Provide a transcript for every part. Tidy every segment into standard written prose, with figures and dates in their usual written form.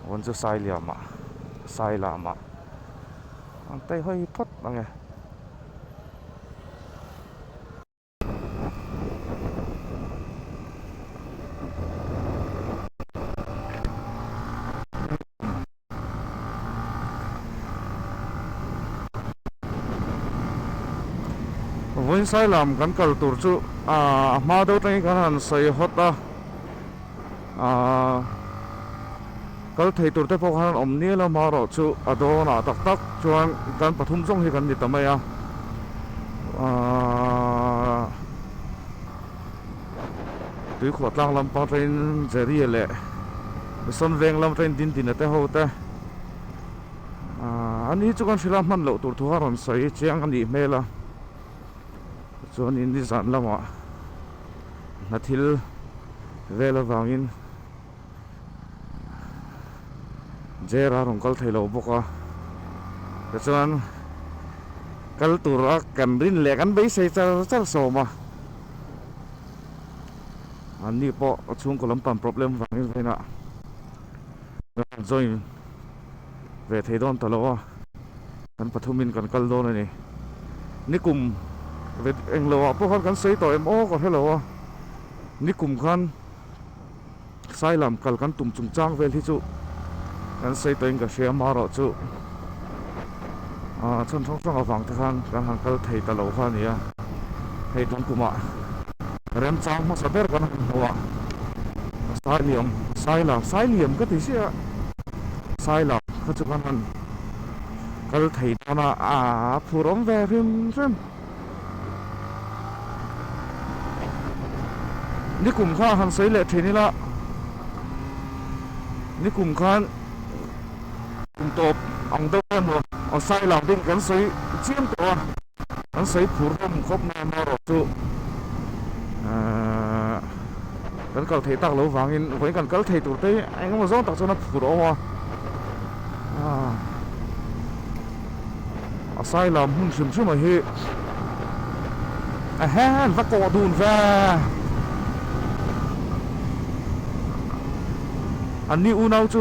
Vawn chu Sailiamah, Sailamah an tei hawi phawt ang e. Vawiin Sailam kan kal tur chu a hma deuh atangin kan han sawi hawt a, kal thei tur te pawh khan an awm nial a, amaherawhchu a dawnah tak tak chuan kan pathum zawng hi kan ni ta mai a. Tuikhuah tlang lam pang atangin Jerry leh Sawn veng lam atangin Dindina te ho te ahh ani chu kan hrilh a hman loh tur thu a rawn sawi chiang a nih hmel a chuanin nizan lamah hna thil vel avangin Jera rawn kal thei lo bawk a tichuan kal tura kan rin leh kan beisei char char sawm a. Anni pawh a chhungkaw lampang problem vangin vawiinah kan join ve thei dawn ta lo a, kan pathumin kan kal dawn a ni. Nikum ve englo ah pawh khan kan sawi tawh em aw ka hre lo a, nikum khan Sailam kal kan tum chungchang vel hi chu kan sawi tawhin ka hria amaherawhchu ah chhan hrang hrang avang te khan kan han kal thei ta lo kha a ni a, hei tun kumah remchang hmasa ber kan han hmu a, Sailiam Sailam Sailiam ka ti chiah a, Sailam kha chu kan han kal thei dawn a, a phur awm ve hrim hrim. Nikum kha han sawi leh thin ila, nikum khan kum tawp ang deuh emaw a sai lang deuh kan sawi chiam tawh a, kan sawi phur hlawm khawp mai a marawh chu ahh kan kal thei tak lo vangin vawiin kan kal thei tur te hi eng emaw zawng tak chuan a phur awm a ahh. A sai lam hmun hrim hrim a hi a hen va kawh dun ve an ni unau chu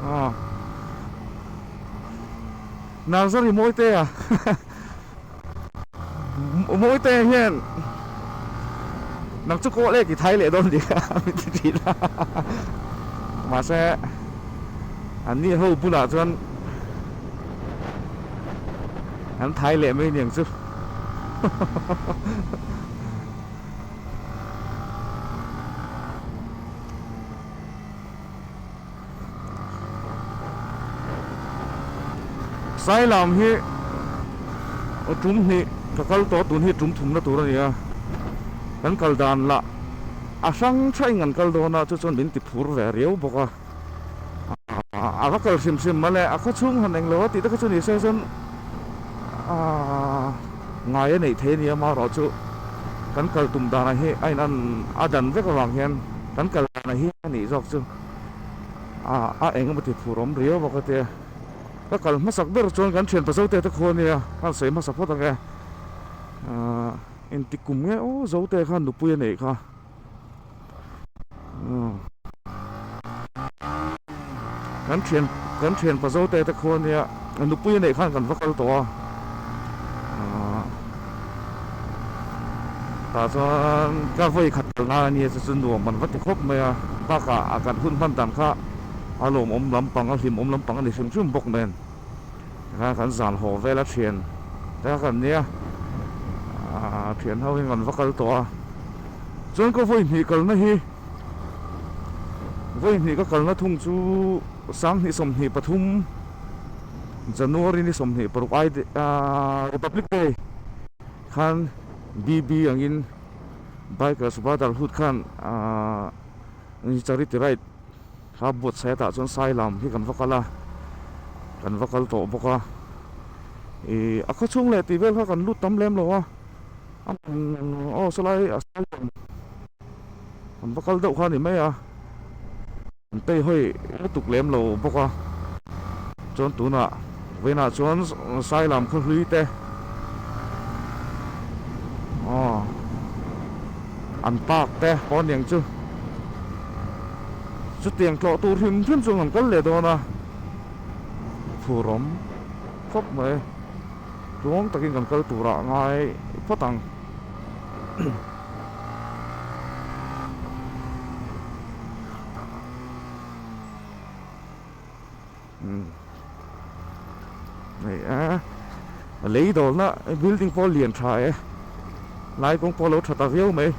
aw Narzari Mawitea Mawitea hian nang chu kaw leh ki thai leh dawn nia min ti thin a mahse an ni ho bulah chuan an thai leh mai niang chu Sailam hi tum hnih ka kal tawh tun hi tum thumna tur a ni a, kan kal dan lah a hrang thain kan kal dawn a chu chuan min ti phur ve riau bawk a, a va kal hrim hrim mawle a khawchhung han englo a tih te kha chu ni se chuan aaa ngai a neih thei a ni a amaherawhchu kan kal tum danah hi a in a dan vek avang hian kan kal danah hi a nih zawk chu. Ah a eng emaw ti phur awm riau bawk a tia ka kal hmasak ber chuan kan thian Pazote te khuan nia khan sawi hmasa phawt ang e ah engti kum nge aw Zote khan nupui a neih kha kan thian kan thian Pazote te khuan nia nupui a neih khan kan va kal tawh a ah tah chuan ka vawi khat kal nan a nia chu chu nuam an va ti khawp mai a bakah a kan hun hman dan kha a lawmawm lampang a hlimawm lampang a ni hrim hrim bawk nen tikhan kan zan haw vel a thian te kha kan nia ah thian ho hian kan va kal tawh a chuan ka vawi hnih kalna hi vawi hnih ka kalna thung chu sanghnih 23 January ni 26 ai ah Republic Day khan BB angin Bikers Brotherhood khan ah Charity Ride kha buatsaih atah chuan Sailam hi kan va kal a, kan va kal tawh bawk a, ih a khawchhung leh tih vel kha kan lut tam lem lo a, aw sawlai a Sailam kan va kal deuh kha a ni mai a. An tei hawi lutuk lem lo bawk a, chuan tunah vawiinah chuan Sailam khaw hlui te aw an park te pawh aniang chu. Chutiang tlawh tur hrim hrim chuan kan kal leh dawn a, phurawm khawp mai. Tluang takin kan kal turah ngai phawt ang. Hei a lei dawlna building pawh lian tha e lai kawng pawh a lo tha ta viau mai.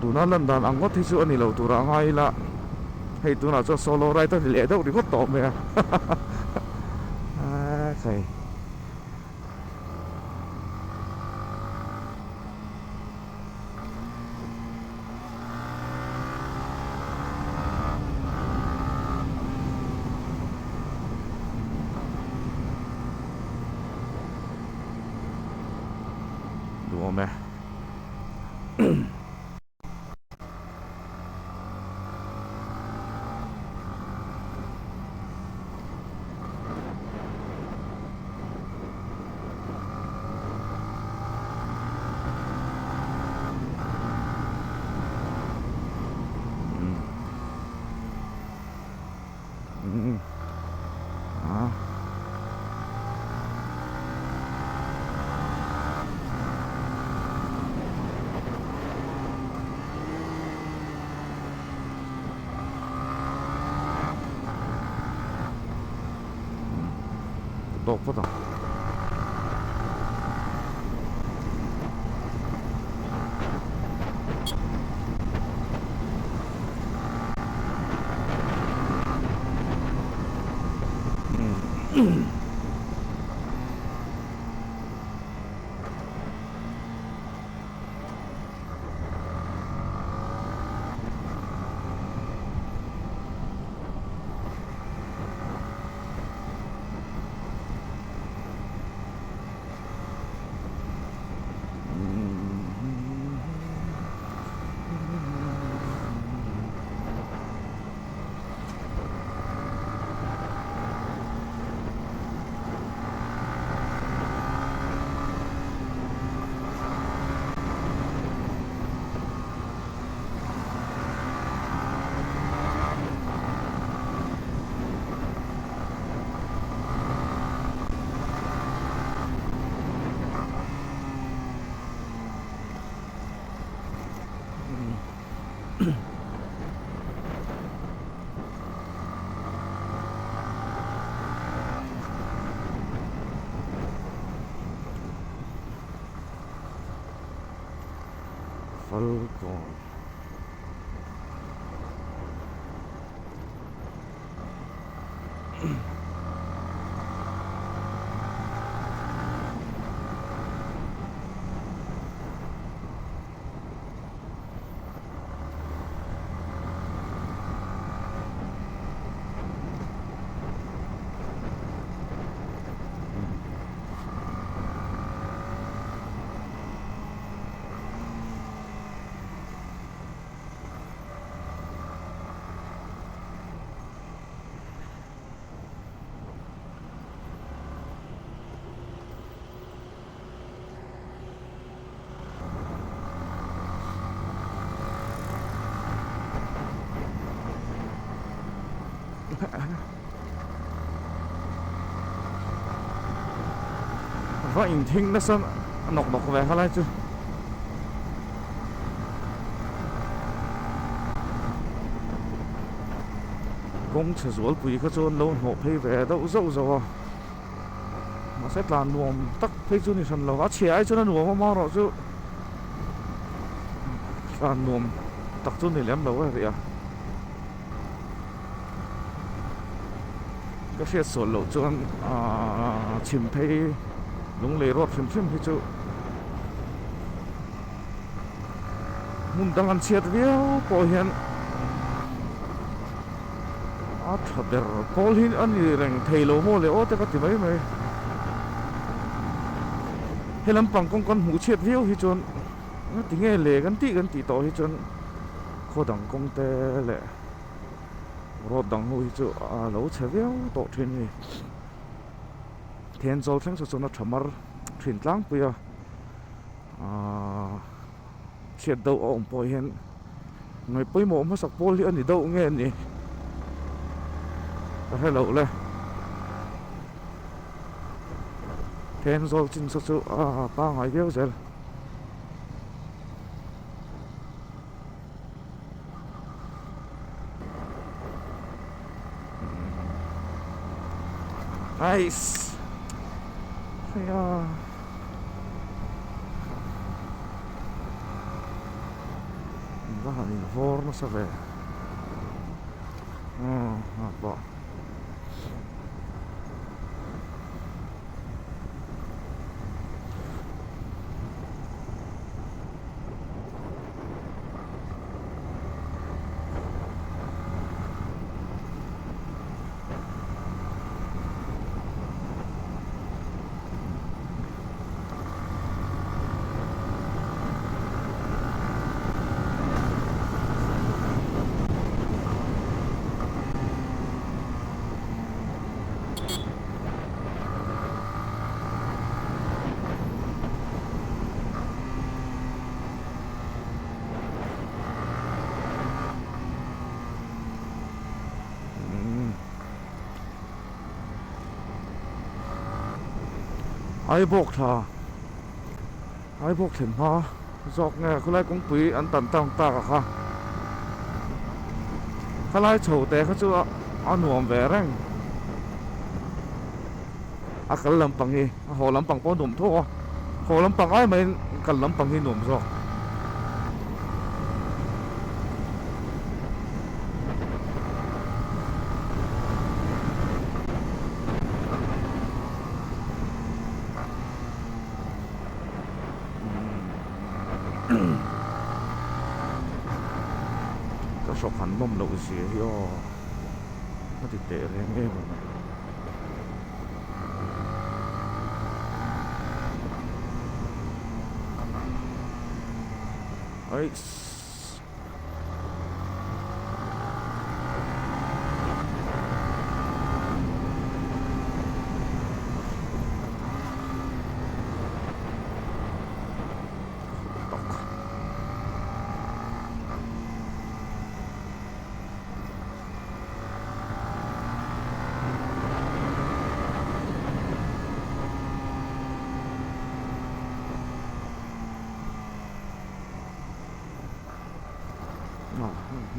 Tuna lan dan ang ngawt hi chu a ni lo turah a ngai ila, hei tunah chuan solo ride a ni leh deuh ringawt tawh mai a hahaha. Duhawm e. Tawk phawt ang. Falkawn. Va inthing nasa nawk nawk ve kha lai chu. Kawng chhe zualpui kha chuan lo hnawh phei ve deuh zauh zauh a, mahse tlan nuam tak phei chu ni hran lo, a chhia ai chuan a nuam a marawh chu tlan nuam tak chu ni lem lo a ri a, ka hriat sual loh chuan ahh chhim phei lunglei ruat hrim hrim hi chu. Hmun dang an chhiat viau pawh hian a tha ber pawl hi a ni reng thei lo maw le aw te ka ti mai mai. He lampang kawng kan hmuh chhiat viau hi chuan tinge le kan tih kan tih tawh hi chuan. Khaw dang kawng te leh road dang ho hi chu a lo chhe viau tawh thin a ni. Thenzawl thleng saw chuan a tha mar thin tlangpui a, aaa chhiat deuh a awm pawh hian ngaih pawimawh hmasak pawl hi a ni deuh nge ni ka hre loh le. Thenzawl chin saw chu a pangngai viau zel. Nice. Heia. Va han in vawr nasa ve. Umm a pawh. Aibawk thla Aibawk thlen hma zawk nge khawlai kawngpui an tan tang tak a kha khalai chho te kha chu a nuam ve reng a kal lampang hi a haw lampang pawh a nuam tho a haw lampang ai maiin kal lampang hi nuam zawk. Ka hrawk han nawm loh zia hi aw a ti teh reng em a ni. Eiss.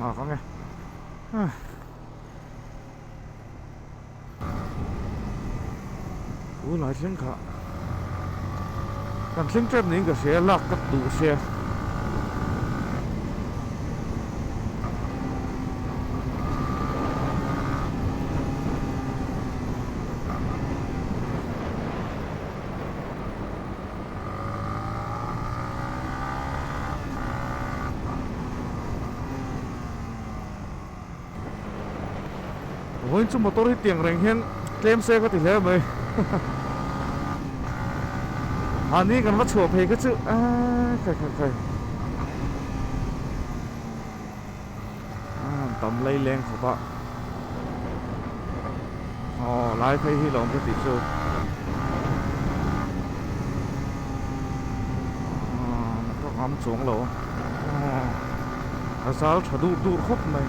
Nghak ang e. Tunah thleng kha kan thleng tep niin ka hria lak ka duh sia. Vawiin chu motor hi tiang reng hian tlem se ka ti hle mai mahni kan va chhuah phei kha chu eee khai khai khai a tam lei leng khawp a aw lai phei hi lawm ka tih chu ka ngam chuang lo a zal tha dur dur khawp mai.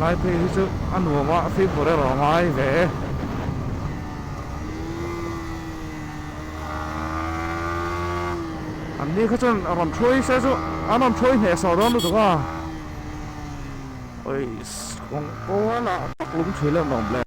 Lai phei hi chu a nuam a fimkhur erawh a ngai ve e. An ni kha chuan a rawn hruai se chu an rawn hruai hneh sawh dawn lutuk a. Awii kawng kual ah tak lung thil an awm le.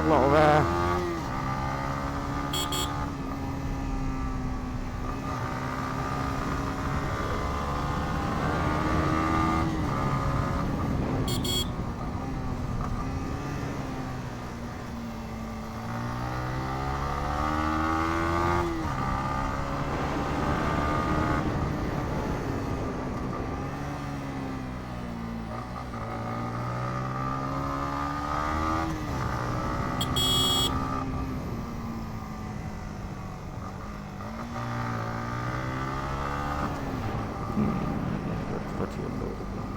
loh ve. Ka thiam lo bawk ang.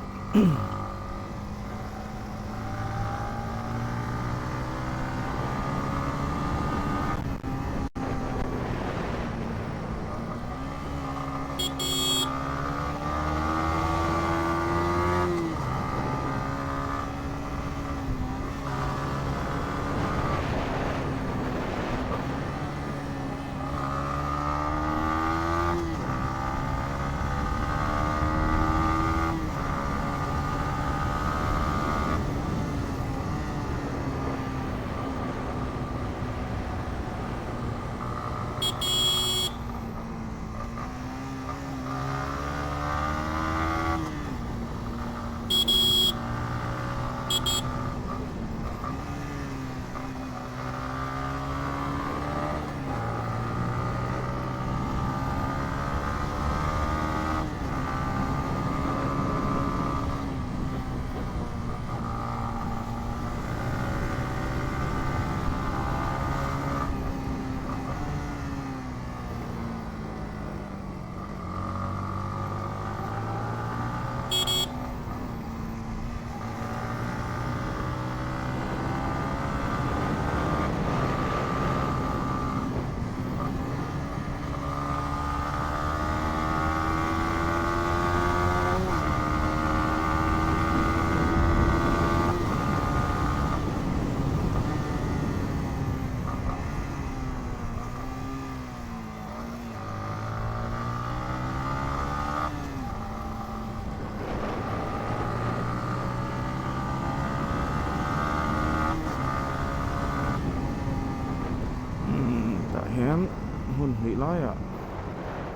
Tah hian hmun hnih laiah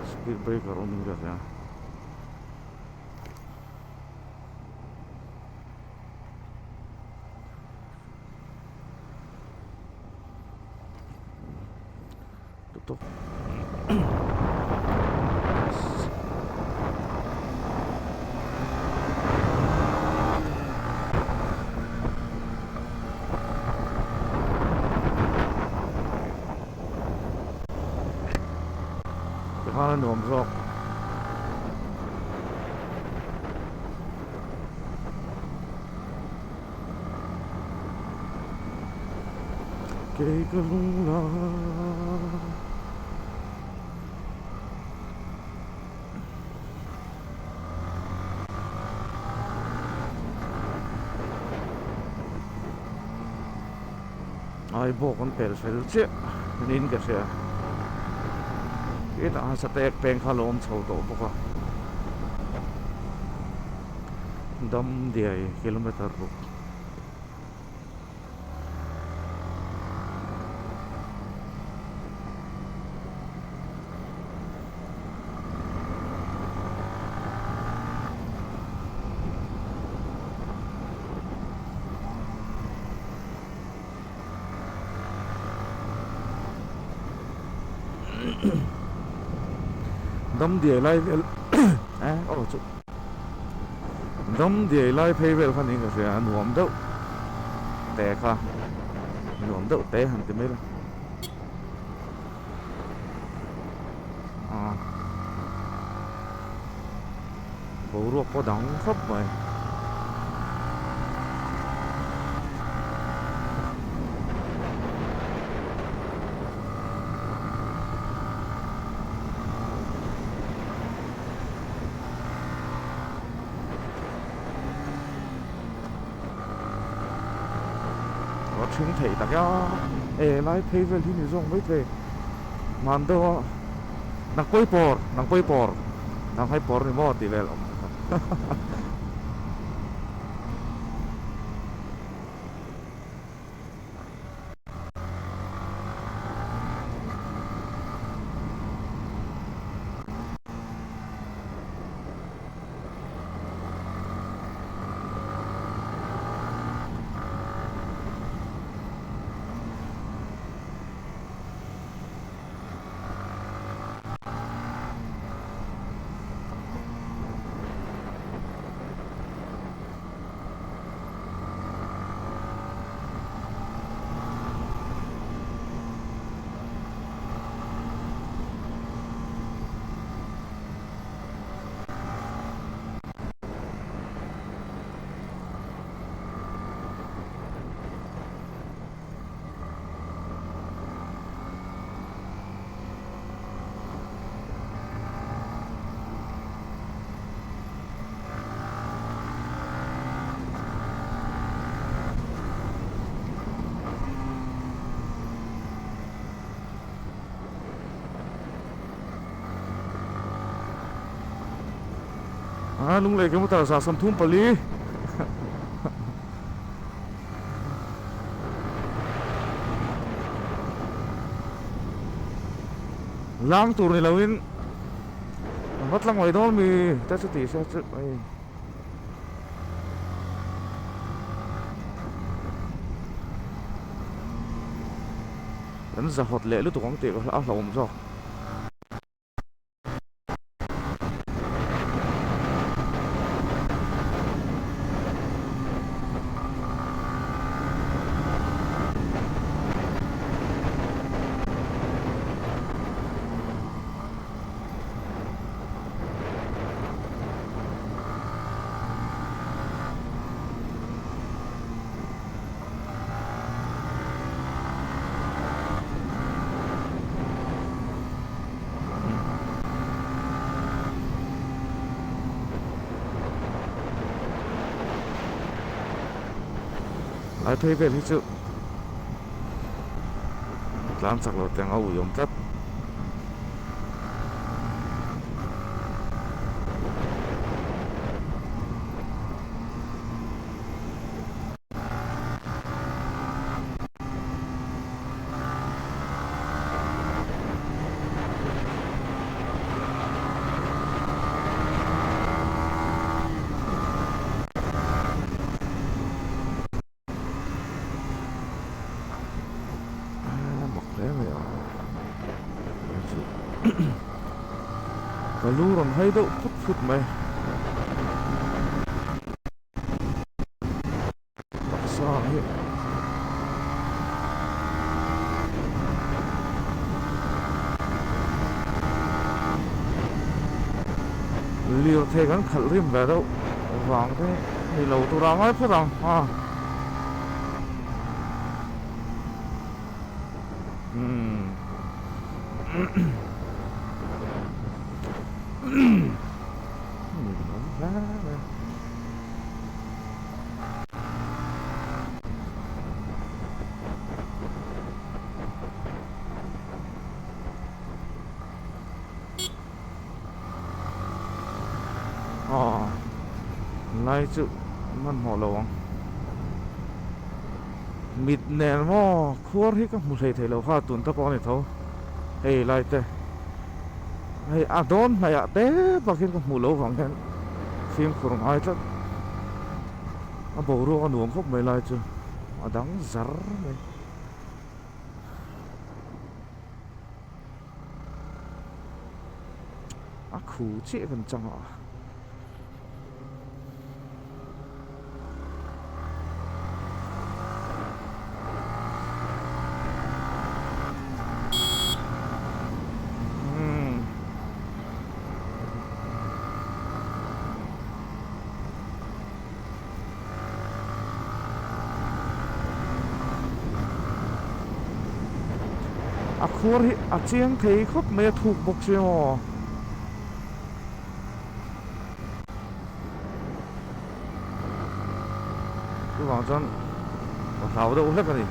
speed breaker awmin ka hria. Tikhan a nuam zawk. Kei ka lung la. Ai bawk an pel fel chiah niin ka hria. Hetah hian satek peng kha a lo awm chho tawh bawk a. Dam diai kilometer ruk. Dam diai lai vel eh aw chu dam diai lai phei vel kha niin ka hria a nuam deuh te kha nuam deuh te han ti mai la ah boruak pawh dang khawp mai. A ṭhing theih tak a e lai phei vel hi ni zawk maithei hman deuh a nang pawi pawr nang pawi pawr nang hai pawr ni maw tih vel a awm kha. A lunglei kilometer 134. Lang tur ni loin an va tlang mai dawn mi te chu tih se chu hei. Kan zahawt leh lutuk ang tih ka a hlauhawm zawk. Lai phei vel hi chu tlan chak lo teng a ui awm tlat. Mak hle mai a ka lu rawn hai deuh phut phut mai. Taksa hi lirthei kan khalh rim ve deuh vang te ni lo tur a ngai phawt ang a umm Aw lai chu hmanhmawh lo ang mit nen maw khuar hi ka hmu hlei thei lo kha tun ta pawh a ni tho hei lai te hei a dawn hnaih ah te bak hian ka hmuh loh vang hian fimkhur ngai tlat. A boruak a nuam khawp mai lai chu a dang zar mai. A khu chiah kan chang a. A khuar hi a chiang thei khawp mai a thuk bawk si maw. Chuvang chuan ka hlau deuh hlek a ni.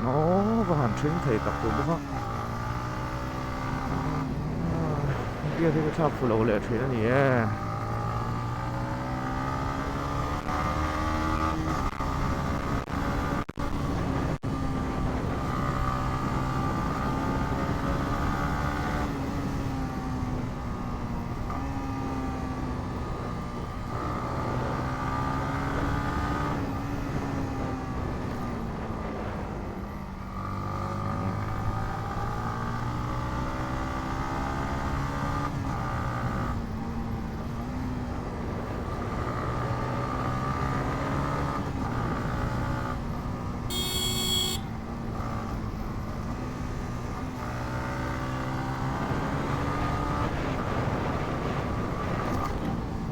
Aw va han then thei tak tur bawk a gear hi ka thlak fuh lo leh thin a ni e.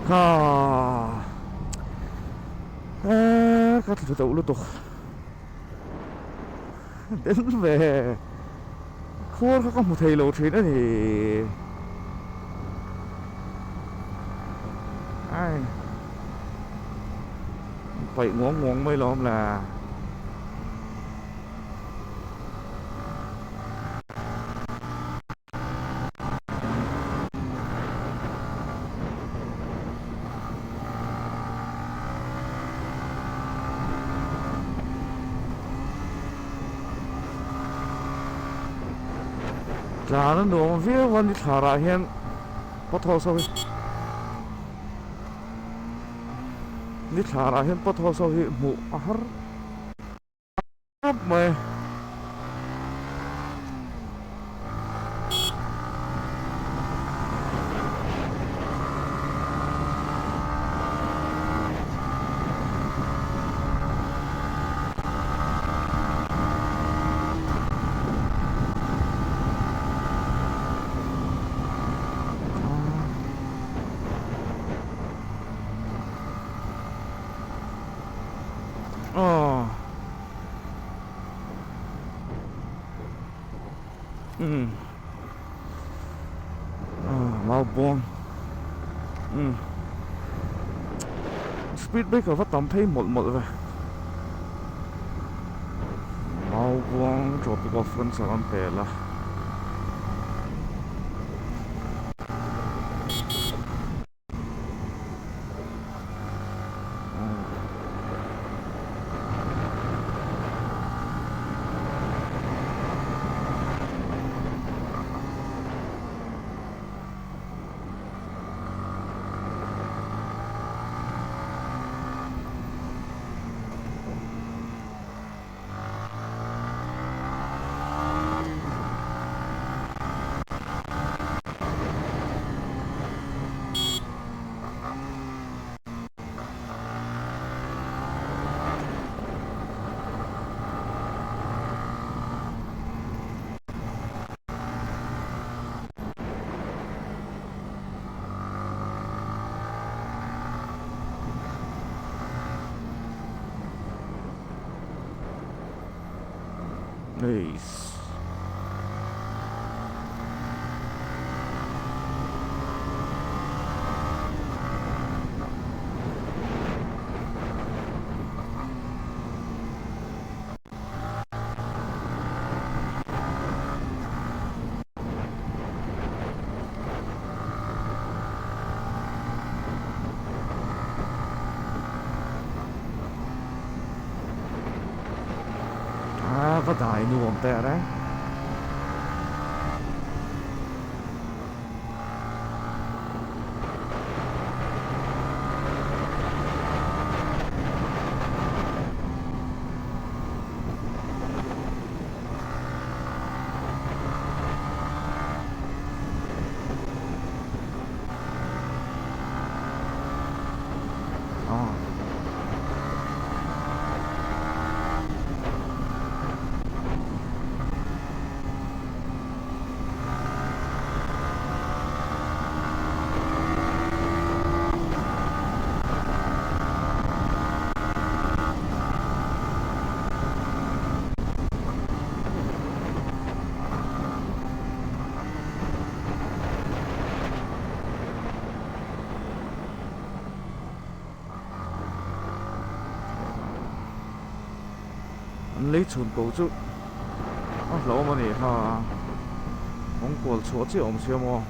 Kha eee ka tlu deuh lutuk den ve khuar kha ka hmu thei lo thin a ni. Ai paih nguang nguang mai lawm le. Tlan a nuam viau a ni thlarah hian pothole saw hi ni thlarah hian pothole saw hi hmuh a har khawp mai. Aw umm aw mau bawm umm speed breaker va tam phei mawlh mawlh ve mau buang tropic of cancer an pel a. Eiss. A va dai nuam teh reng. An lei chhun ko chu a hlauhawm a nih kha kawng kual chhuah chiah awm sia maw.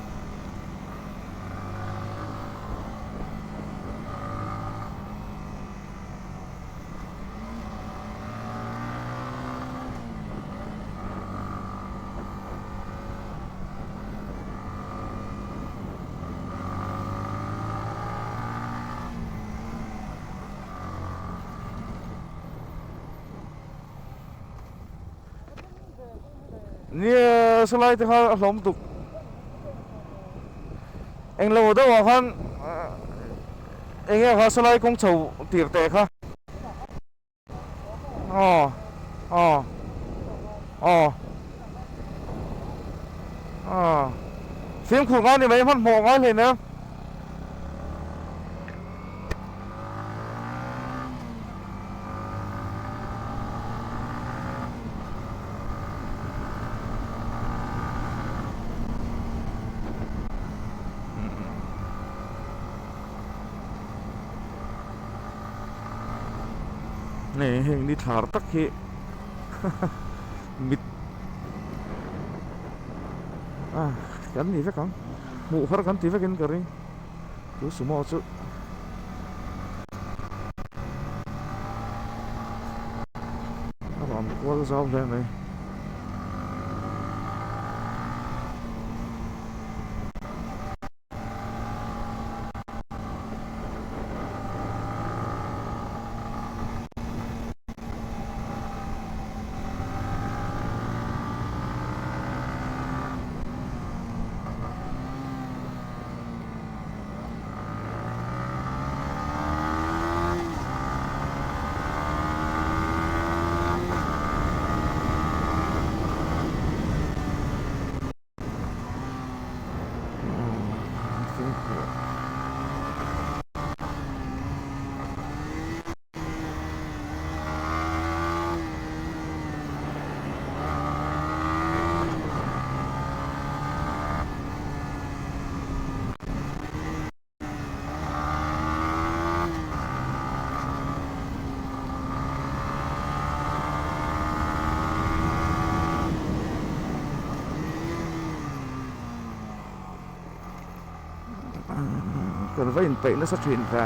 Nia salai te kha a hlawm tuk englo deuh ah khan eng nge kha salai kawng chho tir teh kha. Aw aw aw aw fimkhur ngai ni mai hmanhmawh ngai hle nia. Hei heng ni thlar tak hi mit a kan ni vek ang hmuh har kan ti vekin ka ring chu sumo chu. A rawn kual zau hle mai. Kan va inpeih nasa thin ta.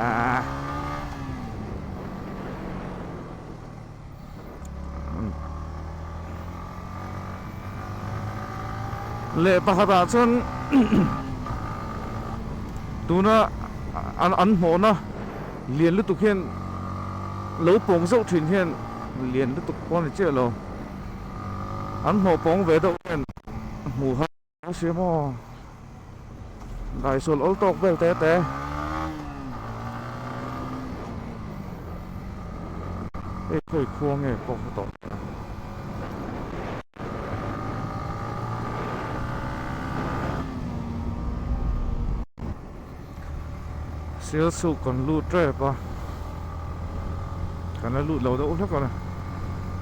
Leh pakhatah chuan tuna an an hmawhna lian lutuk hian lo pawng zauh thin hian lian lutuk pawh a ni chiah lo an hmawh pawng ve deuh hian hmuh har A hria maw? Daisual awl tawk vel te te. Hei khawi khua nge pawh ka tawh teh a. Sialsuk kan lut tep a. Kan la lut lo deuh hlek a ni.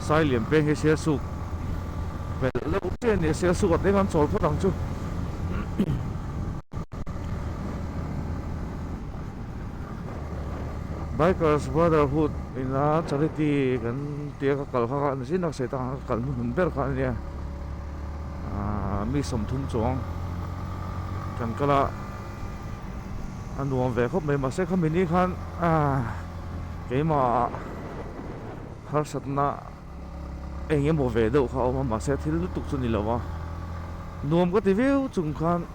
Sailiam peng hi Sialsuk belh deuh chiah a ni a, Sialsuk ah te khan chawl phawt ang chu. Bikers Brotherhood ina charity kan tia ka kal kha kha a ni zin a, sawi tak ang ka kal hnuhnun ber kha a nia. Ahh mi 30 chuang kan kal a. A nuam ve khawp mai mahse khami ni khan keimah harsatna eng emaw ve deuh kha a awm a mahse thil lutuk chu ni lo a nuam ka ti viau chung khan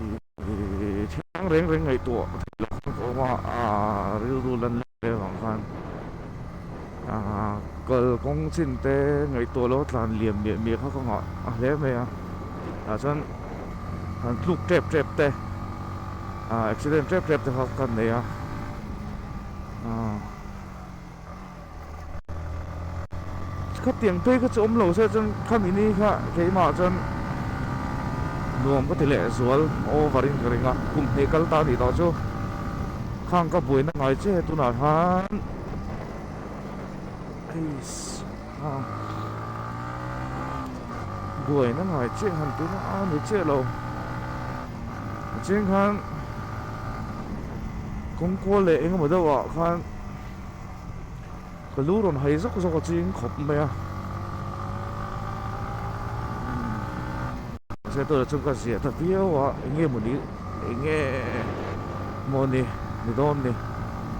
ih thiang reng reng ngaihtuah theih loh khan ka awm a rilru lan lek lek ang khan kal kawng chin te ngaihtuah loh a tlan liam miah miah kha ka nghah a hle mai a tah chuan han tluk tep tep te ah accident tep tep te kha ka nei a ah khatiang phei kha chu awm lo se chuan khami ni kha keimah chuan nuam ka ti leh zual over in ka ring a kum hnih kal ta anih tawh chu khang ka buaina ngai che tunah khan eiss. Buaina ngai chiah han tih a ni chiah lo a cheng khan kawngkawl leh eng emaw deuh ah khan ka lu rawn hai zawk zawk a ching khawp mai a mahse tunah chuan ka ziah ta viau a eng nge maw ni eng nge maw ni ni dawn ni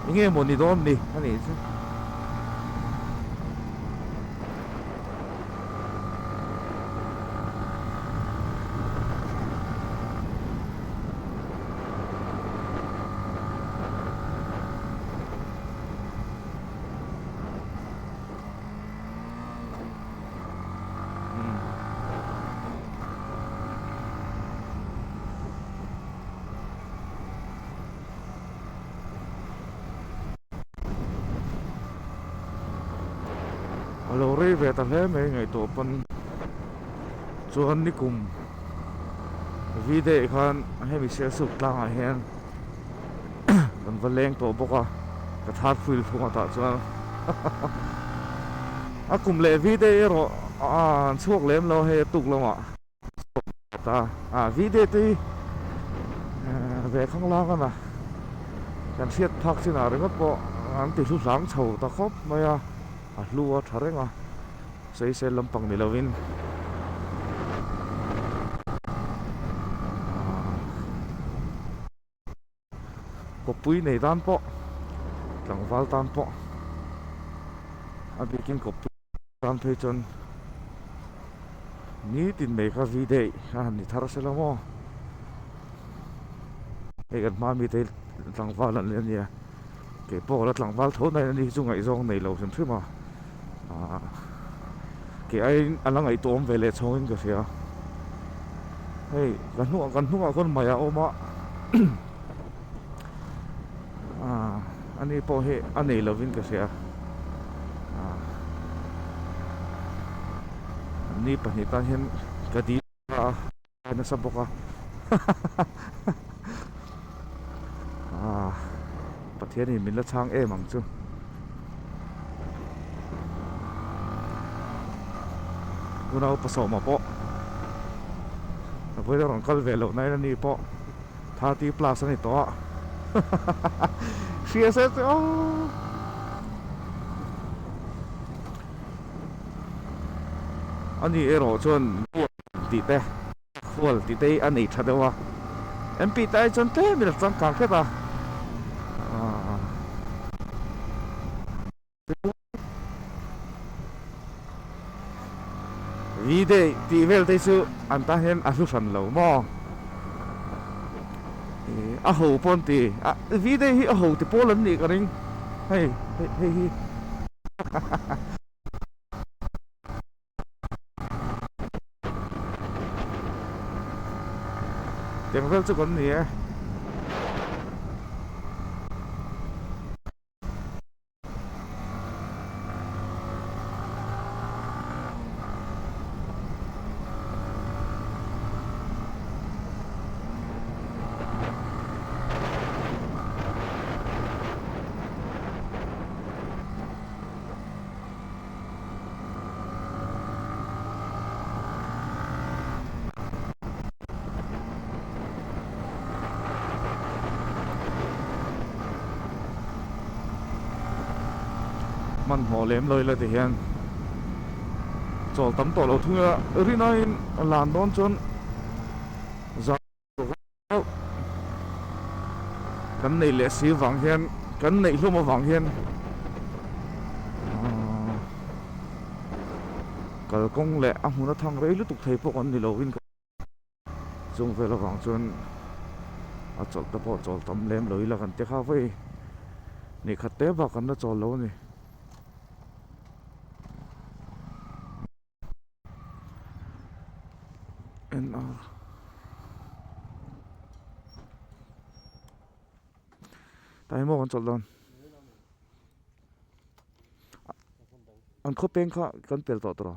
eng nge maw ni dawn ni a nih chu. A lo rei ve ta hle mai ngaihtuah pawn chuan nikum V-day khan hemi Sialsuk tlangah hian kan va leng tawh bawk a ka thar fuil thung a tah chuan a kum leh V-day erawh an chhuak lem lo hei a tuk lamah. Ta a video te hi ve khang lang a na kan hriat phak chin ah ringawt pawh an ti hlu hlang chho ta khawp mai a, a hlu a tha reng a, sawisel lampang ni lovin Kawppui nei tan pawh tlangval tan pawh a bikin kawppui tan phei chuan nitin mai kha vi daih a han ni thar sela maw hei kan hma mite hi tlangval an ni a nia kei pawh ka la tlangval tho na in ani hi chu ngaihzawng nei lo hrim hrim a ahh kei aiin a la ngaihtuah awm ve leh chhawngin ka hria hei ka hnungah kan hnungah khawn mai a awm a ahh ani pawh hi a nei lovin ka hria ahh ni pahnih tan hian ka dil a. nasa bawk a aaa Pathianin min la chhang em ang chu. Unau pasawma pawh a vawiin a rawn kal ve loh nain ani pawh 30 plus a ni tawh a hria se chu aww. Ani erawh chuan. Tih te hual tih te hi a nei tha deuh a MP te ai chuan tlem in a changkang hret a V day tih vel te chu an tan hian a hlu hran lo maw a ho pawh an ti V day hi a ho ti pawl an nih ka ring hei hei hi. Tiang vel chu kan ni e. Hmanhmawh lem lo ila ti hian chawl tam tawh lo thung ila rinaiin a lan dawn chuan zan Kan neih leh si vang hian kan neih hlawm avang hian kalkawng leh a hmun a thang rei lutuk thei pawh kan ni lovin chung vel avang chuan a chawlh te pawh chawl tam lem lo ila kan ti kha vawi ni khat te bak kan la chawl lo a ni. En a tah hi maw kan chawlh dawn an khaw peng kha kan pel tawh tawh a.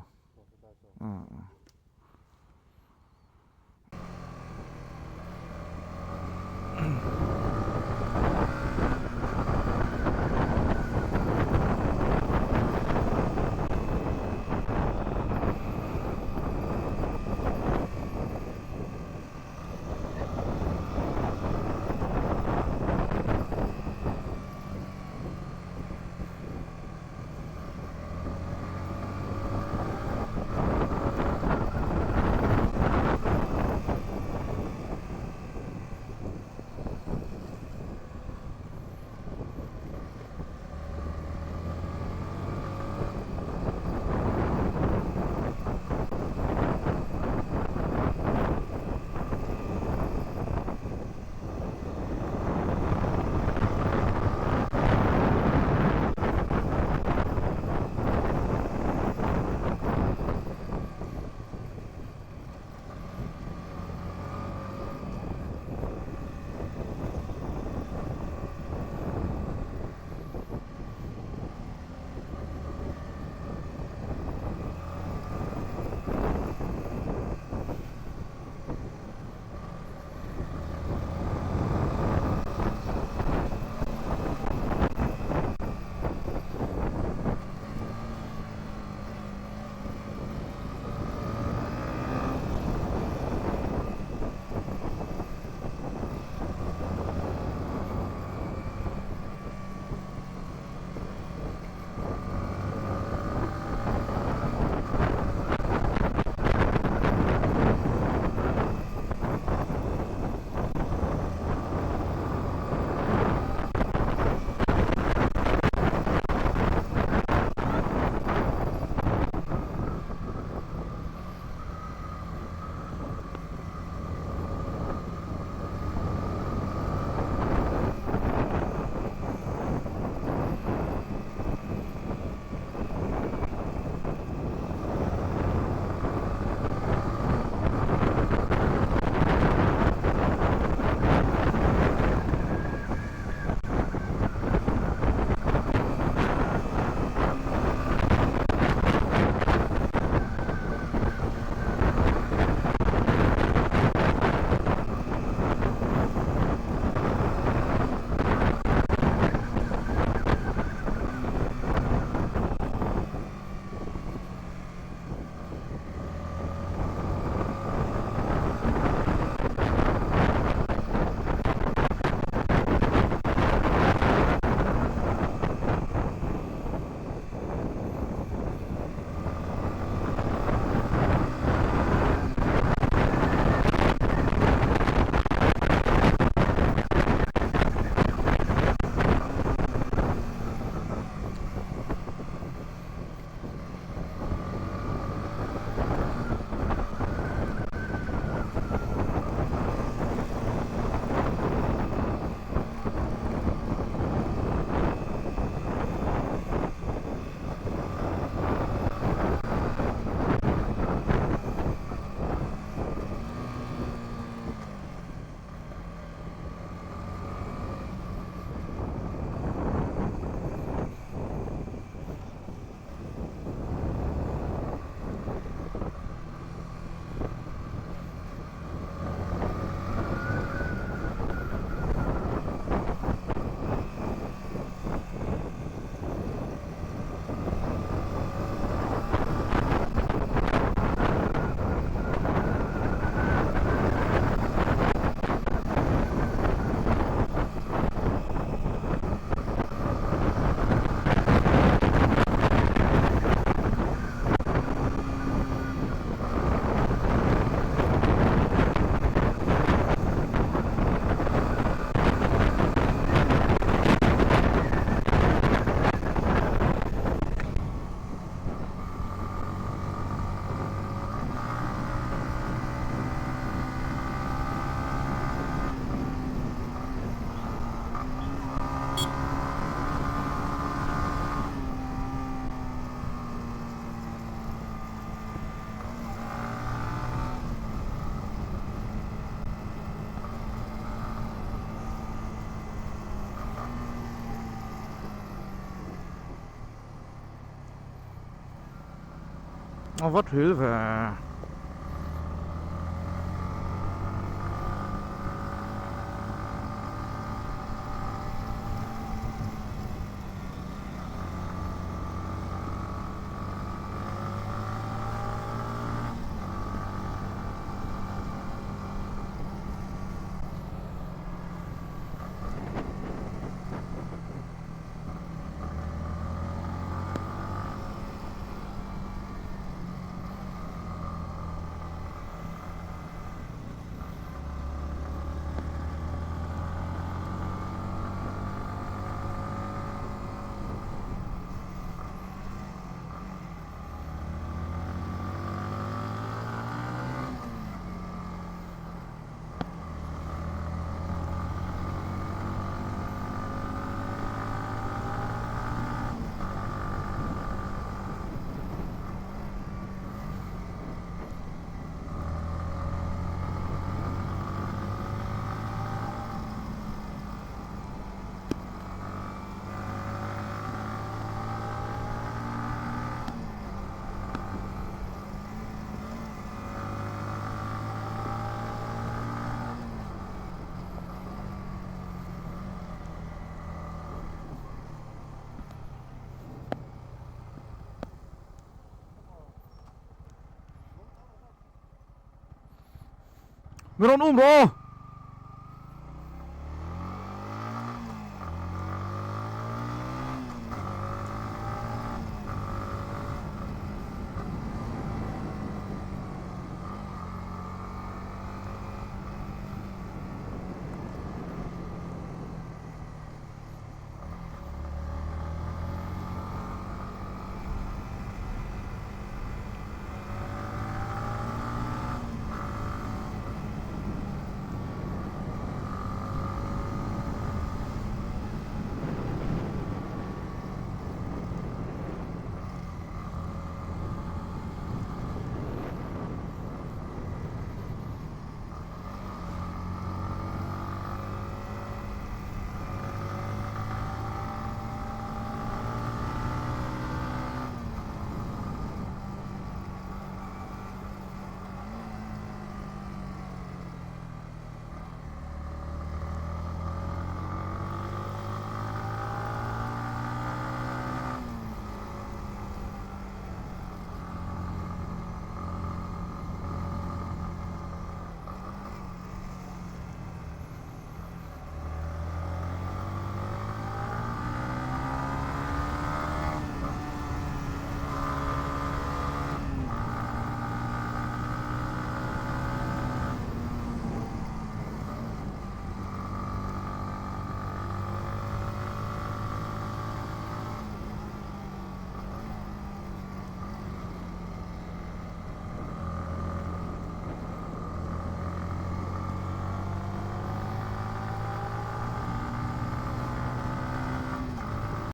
A va thil ve. Mi rawn um rawh aw.